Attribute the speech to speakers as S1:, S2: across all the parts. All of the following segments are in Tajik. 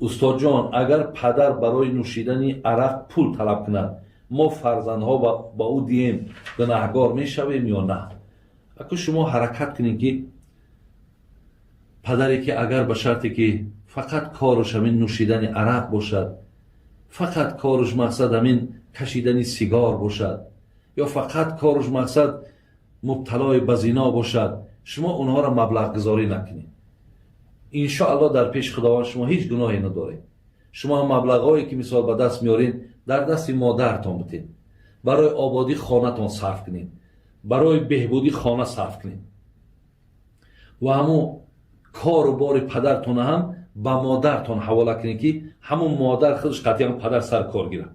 S1: Устодҷон, агар падар барои нӯшидани арақ пул талаб кунад, мо фарзандҳо ба ӯ диҳем, гунаҳгор мешавем ё на? Аку шумо ҳаракат кунед, ки падаре ки агар ба шарте ки фақат кораш ҳамин нӯшидани арақ бошад, фақат кораш мақсад ҳамин кашидани сигор бошад, ё фақат кораш мақсад мубталои ба зино бошад, шумо онҳоро маблағгузорӣ накунед. Иншоалло дар пеши Худованд шумо ҳеҷ гуноҳе надоред. Шумо маблағҳое ки мисол ба даст меоред, дар дасти модаратон битед, барои ободии хонатон сарф кунед, барои беҳбудии хона сарф кунед ва ҳамун кору бори падартона ҳам ба модартон ҳавола кунед, ки ҳамун модар худаш қатъиян падар сар кор гирад.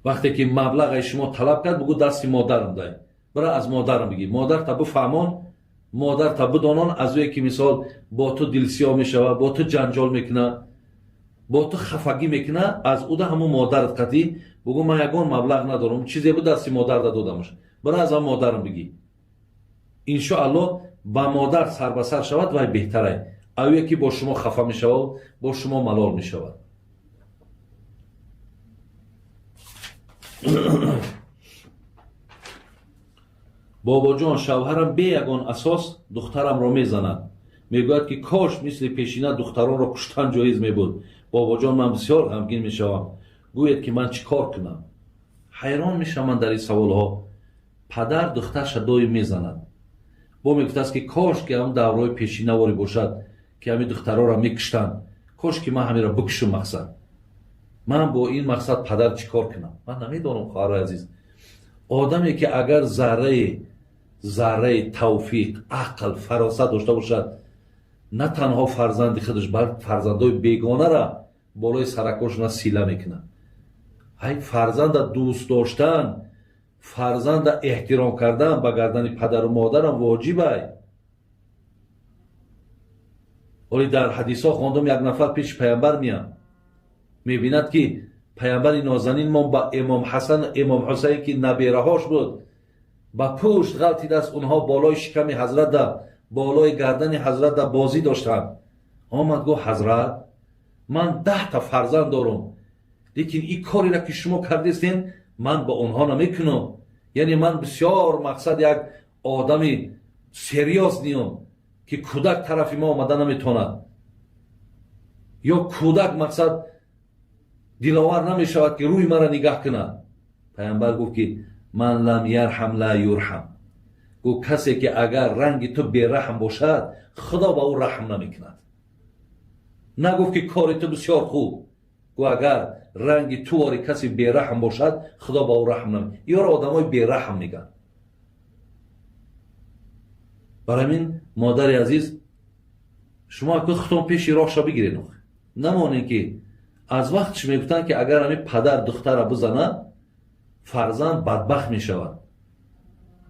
S1: Вақте ки маблағи шумо талаб кард, бугӯ дасти модарам дай, бира аз модарам бигир, модарта бифаҳмон, модарта бидонон, аз ӯе ки мисол бо ту дилсиёҳ мешавад, бо ту ҷанҷол мекунад, бо ту хафагӣ мекунад, аз уда ҳамун модарат қатъӣ бугӯ ман ягон маблағ надорам, чизе буд дасти модарда додамаш, бира аз ҳам модарам бигир. Иншоалло ба модар сар ба сар шавад, вай беҳтарай аве ки бо шумо хафа мешавад, бо шумо малол мешавад. Бобоҷон, шавҳарам бе ягон асос духтарамро мезанад, мегӯяд ки кош мисли пешина духтаронро куштан ҷоиз мебуд. Бобоҷон, ман бисёр ғамгин мешавам, гӯед ки ман чӣ кор кунам? Ҳайрон мешавам дар ин саволҳо. Падар духтарша доим мезанад, бо мегуфтааст ки кош ки ҳам давраҳои пешинаворӣ бошад, ки ҳамин духтароро мекуштанд, кош ки ман ҳаминро бикушум. Мақсад ман бо ин мақсад падар чӣ кор кунам? Ман намедонам, хоҳарои азиз. Одаме ки агар зарраи тавфиқ, ақл, фаросат дошта бошад, на танҳо фарзанди худаш, балки фарзандои бегонара болои саракошона сила мекунад. Ай фарзанда дӯст доштан, фарзанда эҳтиром кардан ба гардани падару модарам воҷибай. Оли дар ҳадисҳо хондум, як нафар пеши паямбар меяд, мебинад ки паямбари нозанин мо ба имом Ҳасан, имом Ҳусайн, ки набераҳош буд, ба пушт ғалтидааст, онҳо болои шиками ҳазрата, болои гардани ҳазрата бозӣ доштанд. Омад, гуфт: ҳазрат, ман 10 та фарзанд дорум, лекин ин кореро ки шумо кардестен, ман ба онҳо намекунам. Яъне ман бисёр мақсад як одами серьёзный ам, ки кӯдак тарафи мо омада наметавонад, ё кӯдак мақсад диловар намешавад, ки рӯи маро нигаҳ кунад. Паямбар гуфт ки ман лам ярҳам ла юрҳам. Гуфт, касе ки агар ранги ту бераҳм бошад, Худо ба ӯ раҳм намекунад. Нагуфт ки кори ту бисёр хуб, гуфт агар ранги ту вори касе бераҳм бошад, Худо ба ӯ раҳм намекунад. Ёро одамои бераҳм мегӯянд. Барои ҳамин, модари азиз, шумо аку худтон пеши роҳша бигиред, намонед ки аз вақтш мегуфтанд, ки агар ҳамин падар духтара бизанад, фарзанд бадбахт мешавад.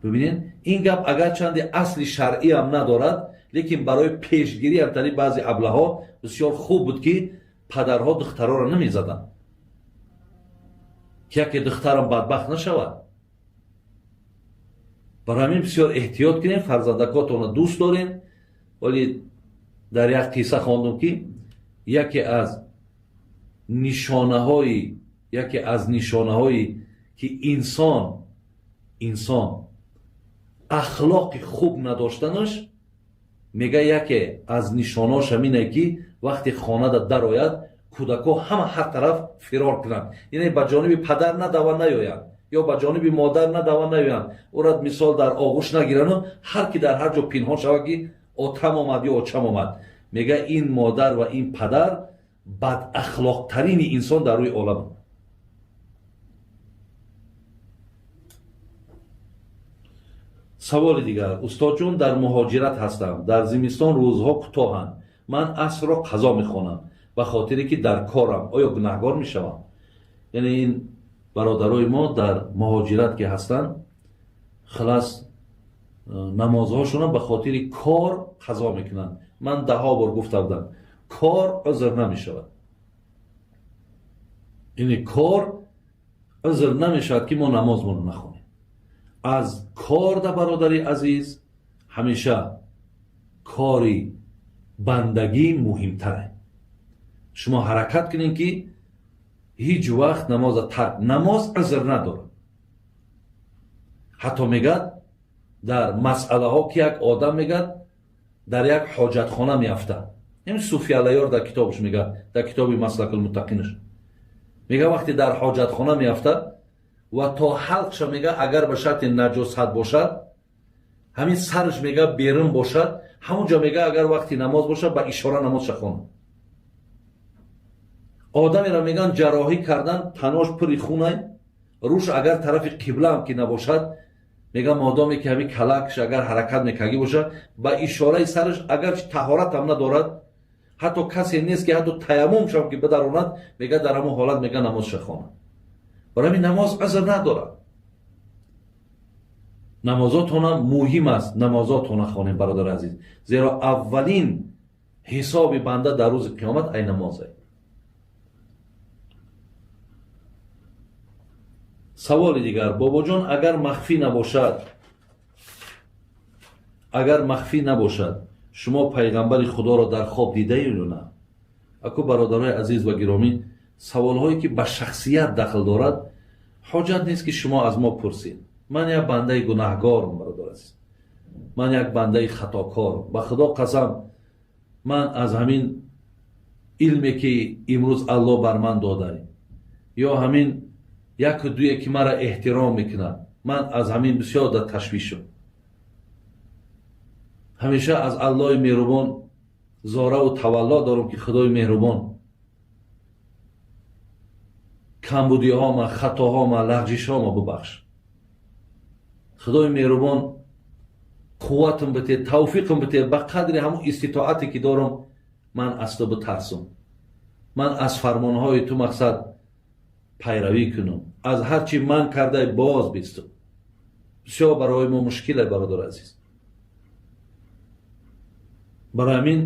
S1: Бибинед, ин гап агарчанде асли шаръиам надорад, лекин барои пешгирӣ ам тари баъзе аблаҳо бисёр хуб буд, ки падарҳо духтароро намезаданд, ки яке духтарам бадбахт нашавад. Барои ҳамин бисёр эҳтиёт кунем, фарзандакотонро дӯст дорем. Вале дар як қисса хондум, ки яке аз нишонаҳои ки инсон ахлоқи хуб надоштанаш, мега, яке аз нишонаҳош ҳамине, ки вақте хонада дарояд, кӯдакҳо ҳама ҳар тараф фирор кунанд, яъне ба ҷониби падар надава наёянд ё ба ҷониби модар надава наёянд, ӯра мисол дар оғӯш нагирану ҳар ки дар ҳар ҷо пинҳон шавад, ки отам омад ё очам омад. Мега, ин модар ва ин падар бадахлоқтарини инсон дар рӯи олам. Саволи дигар: устодҷон, дар муҳоҷират ҳастам, дар зимистон рӯзҳо кӯтоҳанд, ман асрро қазо мехонам, ба хотире ки дар корам, оё гунаҳгор мешавам? Яъне ин бародарои мо дар муҳоҷират ки ҳастанд, хулас, намозҳошонро ба хотири кор қазо мекунанд. Ман даҳо бор гуфта будам, кор узр намешавад, яъне кор узр намешавад, ки мо намозмонро нахонем аз кор. Да бародари азиз, ҳамеша кори бандагӣ муҳимтаре. Шумо ҳаракат кунед, ки ҳеҷ вақт намоза тарк, намоз узр надорад. Ҳатто мегӯяд дар масъалаҳо, ки як одам мегӯяд дар як ҳоҷатхона меафтад. Ин Суфи Аллаёр дар китобаш мегӯяд, дар китоби Маслакулмуттақинаш мегӯяд, вақте дар ҳоҷатхона меафтад ва то ҳалқша мегӯяд, агар ба шарти наҷосат бошад, ҳамин сараш мегӯяд берун бошад, ҳамунҷо мегӯяд агар вақти намоз бошад, ба ишора намозша хонад. Одамеро мегӯянд ҷарроҳӣ кардан, танош пури хунай, рӯш агар тарафи қибла ҳам ки набошад, мегӯяд модоме ки ҳамин калакш агар ҳаракат мекарди бошад, ба ишораи сараш, агарчи таҳорат ҳам надорад, ҳатто касе нест ки ҳатто таяммумшам ки бидаронад, мегӯяд дар ҳамон ҳолат мегӯяд намозша хонад. Барои ҳамин намоз узр надорад. Намозотонам муҳим аст, намозотона хонем, бародари азиз, зеро аввалин ҳисоби банда дар рӯзи қиёмат ай намозе. Саволи дигар: бобоҷон, агар махфӣ набошад, агар махфӣ набошад, шумо пайғамбари Худоро дар хоб дидаед ё на? Аку бародарои азиз ва гиромӣ, саволҳое ки ба шахсият дахл дорад, ҳоҷат нест ки шумо аз мо пурсед. Ман як бандаи гунаҳгорам, бародар азиз, ман як бандаи хатокорам. Ба Худо қасам, ман аз ҳамин илме ки имрӯз Аллоҳ бар ман дода, ё ҳамин яку дуе ки маро эҳтиром мекунад, ман аз ҳамин бисёр дар ташвишам. Ҳамеша аз Аллоҳи меҳрубон зораву тавалло дорам, ки Худои меҳрубон камбудиҳома, хатоҳома, лағжишҳома бубахш. Худои меҳрубон қувватам бите, тавфиқам бите, ба қадри ҳамон иститоате ки дорам ман аз ту битарсам, ман аз фармонҳои ту мақсад пайравӣ кунам, аз ҳар чи ман кардай боз бистам. Бисёр барои мо мушкиле, бародари азиз. Барои ҳамин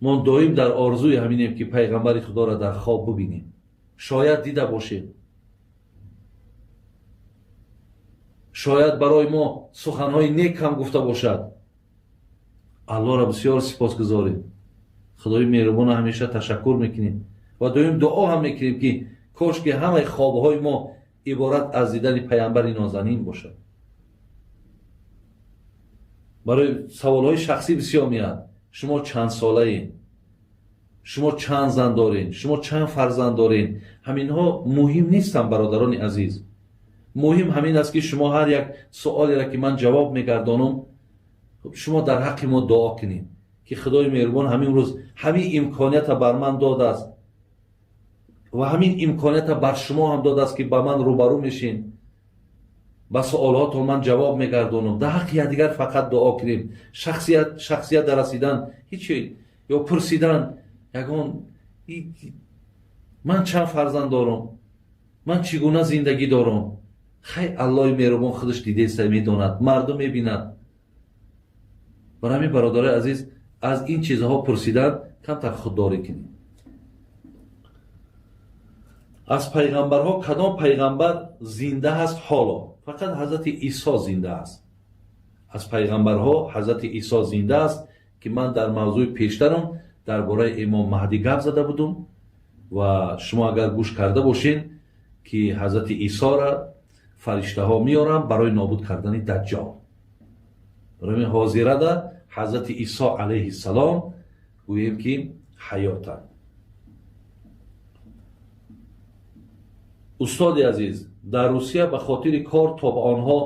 S1: мо доим дар орзуи ҳаминем, ки пайғамбари Худоро дар хоб бубинем. Шояд дида бошем, шояд барои мо суханҳои нек ҳам гуфта бошад. Аллоҳро бисёр сипосгузорем, Худои меҳрубонро ҳамеша ташаккур мекунем ва доим дуо ҳам мекунем, ки кош ки ҳамаи хобҳои мо иборат аз дидани пайғамбари нозанин бошад. Барои саволҳои шахсӣ бисёр меяд: шумо чанд солаед, шумо чанд зан доред, шумо чанд фарзанд доред? Ҳаминҳо муҳим нестанд, бародарони азиз. Муҳим ҳамин аст, ки шумо ҳар як суолеро ки ман ҷавоб мегардонам, шумо дар ҳаққи мо дуо кунед, ки Худои меҳрубон ҳамин рӯз ҳамин имконията бар ман додааст ва ҳамин имконията бар шумо ҳам додааст, ки ба ман рӯбарӯ мешин, ба суолҳотон ман ҷавоб мегардонам. Дар ҳаққи якдигар фақат дуо кунем. Шахсият дар расидан ҳеҷ ё пурсидан ягон ман чанд фарзанд дорам, ман чӣ гуна зиндагӣ дорам, хай Аллоҳи меҳрубон худаш дидеста, медонад, мардум мебинад. Барои ҳамин, бародарои азиз, аз ин чизҳо пурсидан камтар худдорӣ кунем. Аз пайғамбарҳо кадом пайғамбар зинда ҳаст ҳоло? Фақат ҳазрати Исо зинда аст. Аз пайғамбарҳо ҳазрати Исо зинда аст, ки ман дар мавзӯи пештарам дар бораи имом Маҳдӣ гап зада будум ва шумо агар гӯш карда бошед, ки ҳазрати Исоро фариштаҳо меоранд барои нобуд кардани Даҷҷол. Барои ҳамин ҳозирада ҳазрати Исо алайҳиссалом гӯем ки ҳаётанд. Устоди азиз, дар Русия ба хотири кор то ба онҳо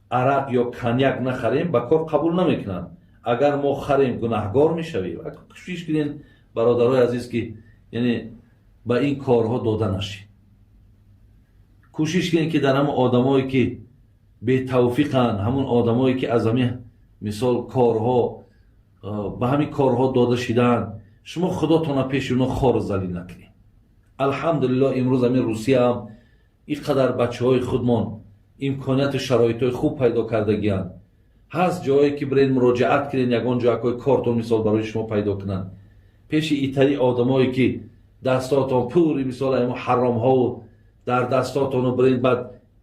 S1: арақ ё коньяк нахарем, ба кор қабул намекунанд. Агар мо харем, гунаҳгор мешавем. Кӯшиш кунед, бародарои азиз, ки яъне ба ин корҳо дода нашед. Кӯшиш кунед, ки дар ҳамон одамое ки бетавфиқанд, ҳамон одамое ки аз ҳамин мисол корҳо ба ҳамин корҳо дода шидаанд, шумо худотона пеши онҳо хору залил накунед. Алҳамдулиллоҳ, имрӯз ҳамин Русия ҳам ин қадар бачаҳои худмон имконияту шароитҳои хуб пайдо кардагианд. Ҳаст ҷое ки бирен муроҷиат кунед, ягон ҷоякҳои кортон мисол барои шумо пайдо кунанд. Пеши итари одамое ки дастотон пури мисол ҳамон ҳаромҳову дар дастотону бирен, баъд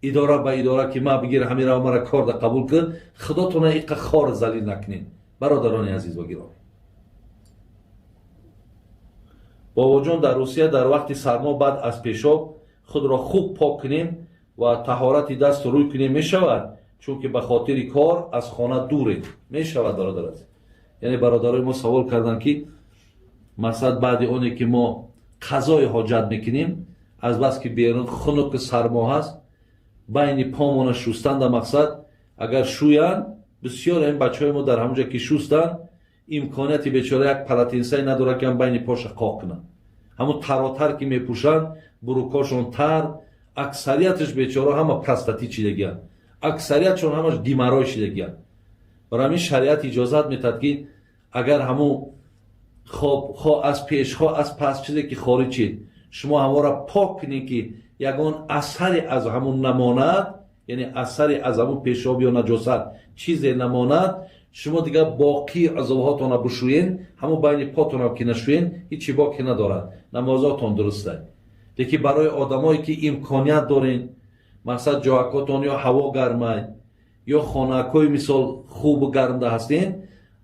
S1: идора ба идора ки ма бигир ҳамира мара корда қабул кун, худотона иқа хор залил накунед, бародарони азиз ва гиромӣ. Бобоҷон, дар Русия дар вақти сармо баъд аз пешоб худро хуб пок кунем ва таҳорати дасту рӯй кунем, мешавад? Чунки ба хотири кор аз хона дурем. Мешавад, бародар азиз. Яъне бародарои мо савол карданд, ки мақсад баъди оне ки мо қазои ҳоҷат мекунем, азбаски берун хунуку сармо ҳаст, байни помона шустанда, мақсад агар шӯянд, бисёр ин бачаҳои мо дар ҳамонҷо ки шустанд, имконияти бечора як полотенце надорад, ки ҳам байни поша қоқ кунанд. Ҳамун таротар ки мепӯшанд, брюкошон тар, аксарияташ бечора ҳама простатит шидагианд, аксариятшон ҳамаш геморрой шидагианд. Барои ҳамин шариат иҷозат метаҳад, ки агар ҳамун хоб хо аз пеш, хо аз пас чизе ки хориҷ шид, шумо ҳамонро пок кунед, ки ягон асаре аз ҳамун намонад, яъне асаре аз ҳамун пешоб ё наҷосат чизе намонад. Шумо дигар боқии узвҳотонро бушӯен, ҳамун байни потонро ки нашӯен, ҳичи боке надорад, намозотон дуруста. Лекин барои одамое ки имконият дорен, мақсад ҷоакотон ё ҳаво гармай, ё хонаакҳои мисол хубу гармда ҳастен,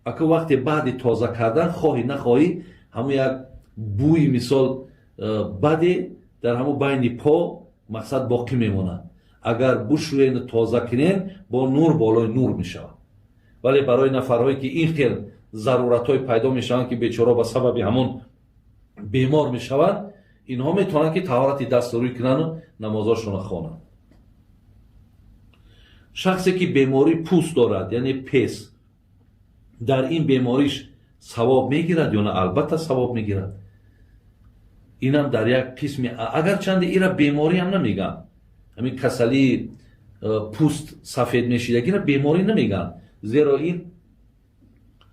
S1: ака, вақте баъди тоза кардан, хоҳӣ нахоҳӣ, ҳамун як бӯи мисол баде дар ҳамун байни по мақсад боқӣ мемонад. Агар бушӯену тоза кунен, бо нур болои нур мешавад. Вале барои нафарҳое ки ин хел заруратҳое пайдо мешаванд, ки бечора ба сабаби ҳамон бемор мешаванд, инҳо метавонанд, ки таҳорати дасту рӯй кунану намозошонро хонанд. Шахсе ки бемории пӯст дорад, яъне пес, дар ин бемориш савоб мегирад ё на? Албатта, савоб мегирад. Инам дар як қисми, агарчанде ира беморӣ ҳам намегӯянд, ҳамин касалии пӯст сафед мешидагира беморӣ намегӯянд, зеро ин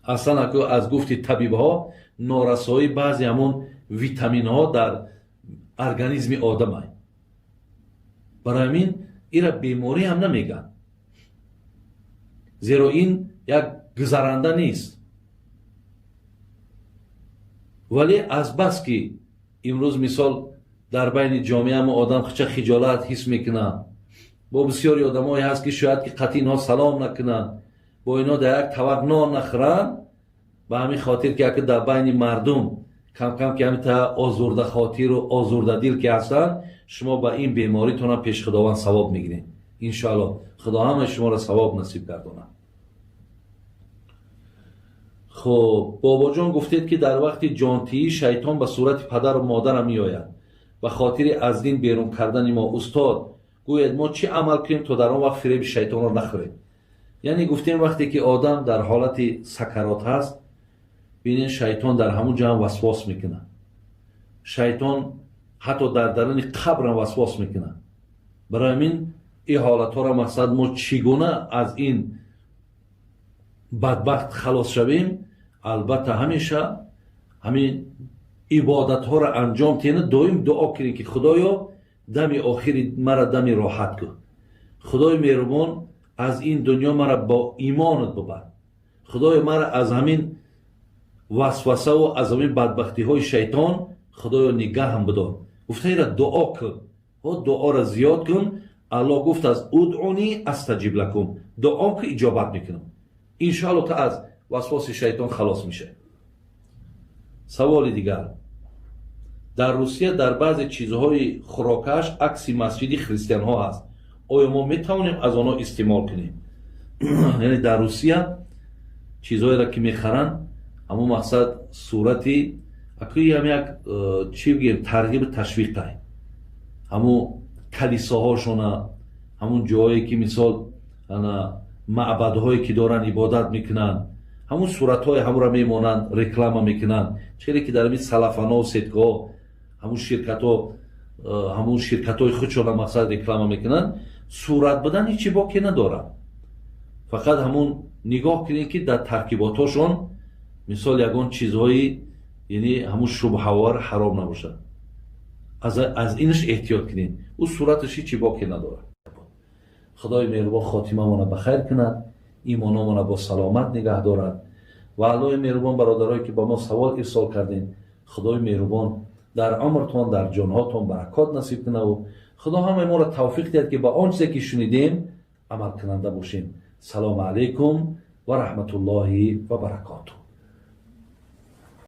S1: аслан аз гуфти табибҳо норасоии баъзе ҳамон витаминҳо дар организми одамай. Барои ҳамин ира беморӣ ҳам намегӯянд, зеро ин як гузаранда нест. Вале азбаски имрӯз мисол дар байни ҷомеа мо одам хича хиҷолат ҳис мекунад, бо бисёри одамое ҳаст, ки шояд ки қатъи инҳо салом накунанд, бо инҳо дар як табақ нон нахӯранд. Ба ҳамин хотир ки ака дар байни мардум камкам ки ҳамита озурдахотиру озурдадил ки ҳастанд, шумо ба ин беморитонам пеши Худованд савоб мегиред, иншоалло. Худо ҳамаи шуморо савоб насиб гардонад. Хуб, бобоҷон, гуфтед, ки дар вақти ҷонтиҳӣ шайтон ба сурати падару модарам меояд ба хотири аз дин берун кардани мо. Устод, гӯяд, мо чӣ амал кунем, то дар он вақт фиреби шайтонро нахӯрем? Яъне гуфтем, вақте ки одам дар ҳолати сакарот ҳаст, бинен, шайтон дар ҳамун ҷо ҳам васвос мекунад. Шайтон ҳатто дар даруни қабрам васвос мекунад. Барои ҳамин ин ҳолатҳоро мақсад мо чӣ гуна аз ин бадбахт халос шавем? Албатта, ҳамеша ҳамин ибодатҳоро анҷом тиҳена, доим дуо кунем, ки Худоё, дами охири мара дами роҳат кун, Худои меҳрубон, аз ин дунё мара бо имонат бубар, Худоё, мара аз ҳамин васвасаву аз ҳамин бадбахтиҳои шайтон, Худоё, нигаҳам бидор, гуфта ира дуо кун. Дуоро зиёд кун. Аллоҳ гуфтааст: ادعوني أستجب لكم, дуо ки, иҷобат мекунам. Иншоалло, та аз васвоси шайтон халос мешавӣ. Саволи дигар: дар Русия дар баъзе чизҳои хӯрокаш акси масҷиди христианҳо ҳаст. Оё мо метавонем аз онҳо истеъмол кунем? Яъне дар Русия чизҳоеро ки мехаранд, ҳамон мақсад сурати акӯи ҳам як чӣ бигем, тарғибу ташвиқай, ҳамун калисоҳошона, ҳамун ҷоое ки мисол маъбадҳое ки доранд, ибодат мекунанд, ҳамун суратҳои ҳамонро мемонанд, реклама мекунанд. Чире ки дар ҳамин салафано, сеткаҳо, ҳамун ширкатҳо, ҳамун ширкатҳои худшона мақсад реклама мекунанд. Сурат будан ҳечи боке надорад, фақат ҳамун нигоҳ кунед, ки дар таркиботҳошон мисол ягон чизҳои, яъне ҳамун шубҳавор, ҳаром набошад. Аз инаш эҳтиёт кунед. Ӯ сураташ ҳечи боке надорад. Худои меҳрубон хотимамона ба хайр кунад, имономона бо саломат нигаҳ дорад. Ва Аллоҳи меҳрубон, бародарое ки ба мо савол ирсол кардем, Худои меҳрубон дар умртон, дар ҷонҳотон баракот насиб кунаву Худо ҳамаи моро тавфиқ диҳад, ки ба он чизе ки шунидем, амалкунанда бошем. Салому алайкум ва раҳматуллоҳи ва баракотуҳ.